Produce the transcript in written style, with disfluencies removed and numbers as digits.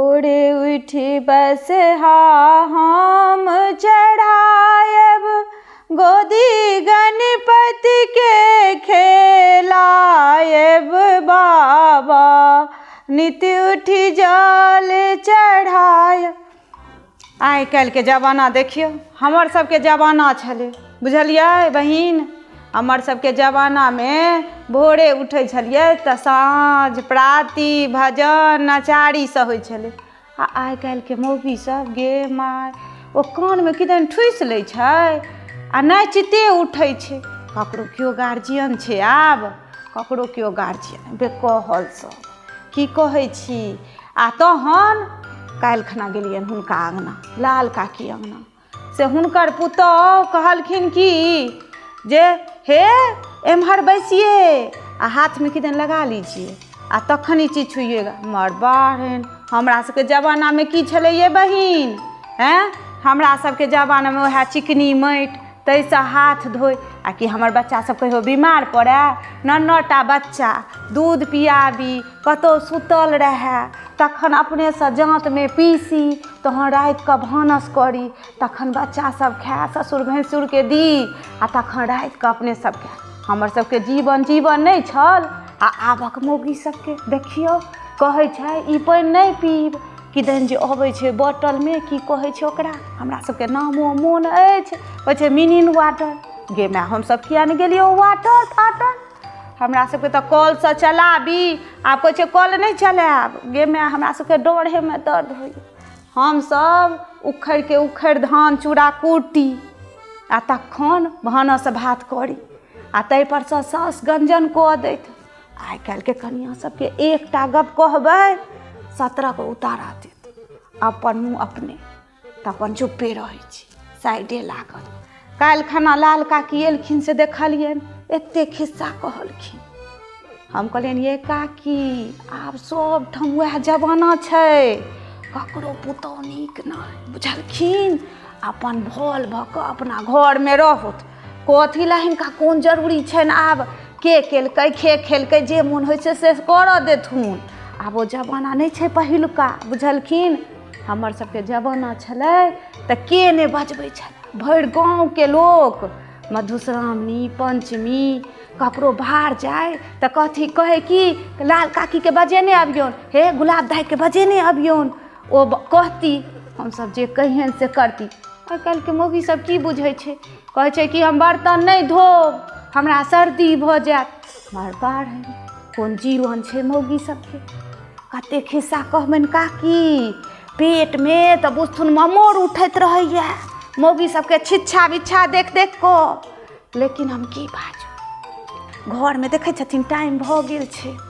भोरे उठि बसहा हम चढ़ायब, गोदी गणपतिके खेलायब बाबा, नित उठि जल चढ़ायब। आइ काल्हिके जमाना देखियौ, हमर सबके जमाना छलै, बुझलियै बहिन? हमर सबके जमानामे भोरे उठै छलियै तऽ साँझ प्राती भजन नचारीसँ होइ छलै। आ आइ काल्हिके मौगी सब गे माय, ओ कानमे किदन ठूसि लै छै आ नाचिते उठै छै। ककरो केओ गार्जियन छै आब? ककरो केओ गार्जियन बेकहल सब की कहै छी। आ तहन काल्हि खना गेलियनि हुनका अङ्गना, लाल काकी अङ्गना, से हुनकर पुतहु कहलखिन कि जे हे एम्हर बैसिए आ हाथमे किदन लगा लीजिए आ तखन ई चीज छुइएगा। मर बाढ़नि, हमरा सबके जमानामे की छलै ये बहिन? आँय, हमरा सबके जमानामे उएह चिकनी माटि, ताहिसँ हाथ धोइ। आ कि हमर बच्चासभ कहियो बीमार पड़ए? नओ नओ टा बच्चा, दूध पियाबी, कतहु सुतल रहए तखन अपनेसँ जाँतमे पीसी, तहन रातिकऽ भानस करी, तखन बच्चासभ खाए, ससुर भैँसुरके दी आ तखन रातिकऽ अपने सब खाए। हमर सबके जीवन जीवन नहि छल। आ आबक मौगी सबके देखियौ, कहै छै ई पानि नहि पीब, किदन जे अबै छै बोतलमे, की कहै छै ओकरा, हमरा सबके नामो मोन अछि, कहै छै मिनिन वाटर। गे माय, हमसब किया नहि गेलियै ओ वाटर फाटर? हमरा सबके तऽ कलसँ चलाबी, आब कहै छै कल नहि चलायब। गे माय, हमरा सबके डोढ़ेमे दर्द होइए। हमसब उखड़िके उखड़ि धान चूड़ा कूटी आ तखन भानस भात करी आ ताहिपरसँ साउस गञ्जन कऽ दैत। आइ काल्हिके कनिआँ सबके एकटा गप कहबै, 17 गो उतारा देत। अपन मुँह अपने तऽ अपन चुप्पे रहै छी, साइडे लागल। काल्हि खना लाल काकी एलखिन से देखलियनि, एते खिस्सा कहलखिन। हम कहलियनि, ये काकी, आब सबठाम वएह जमाना छै, ककरो पुतहु नीक नहि, बुझलखिन? अपन भल भऽ कऽ अपना घरमे रहथु, कथी लए हिनका कोन जरूरी छनि? आब के केलकै, खे खेलकै, जे मोन होइ छै से करऽ देथुन। आब ओ जमाना नहि छै पहिलुका, बुझलखिन? हमर सबके जमाना छलै तऽ के नहि बजबै छलै भरि गाँवके लोक। मधुश्रावणी पञ्चमी ककरो बाहर जाइ तऽ कथी कहै कि लाल काकीके बजेने अबियौन, हे गुलाब दाइके बजेने अबियौन। ओ कहती, हमसब जे कहियनि से करती। आइ काल्हिके मौगी सब की बुझै छै? कहै छै कि हम बर्तन नहि धोब, हमरा सर्दी भऽ जायत। मर बाढ़नि, कोन जीवन छै मौगी सबके? कते खिस्सा कहबनि काकी, पेटमे तऽ बुझथुन ममोर उठैत रहैए मौगी सबके छिच्छा बिच्छा देख देख कऽ। लेकिन हम की बाजू? घरमे देखै छथिन टाइम भऽ गेल छै।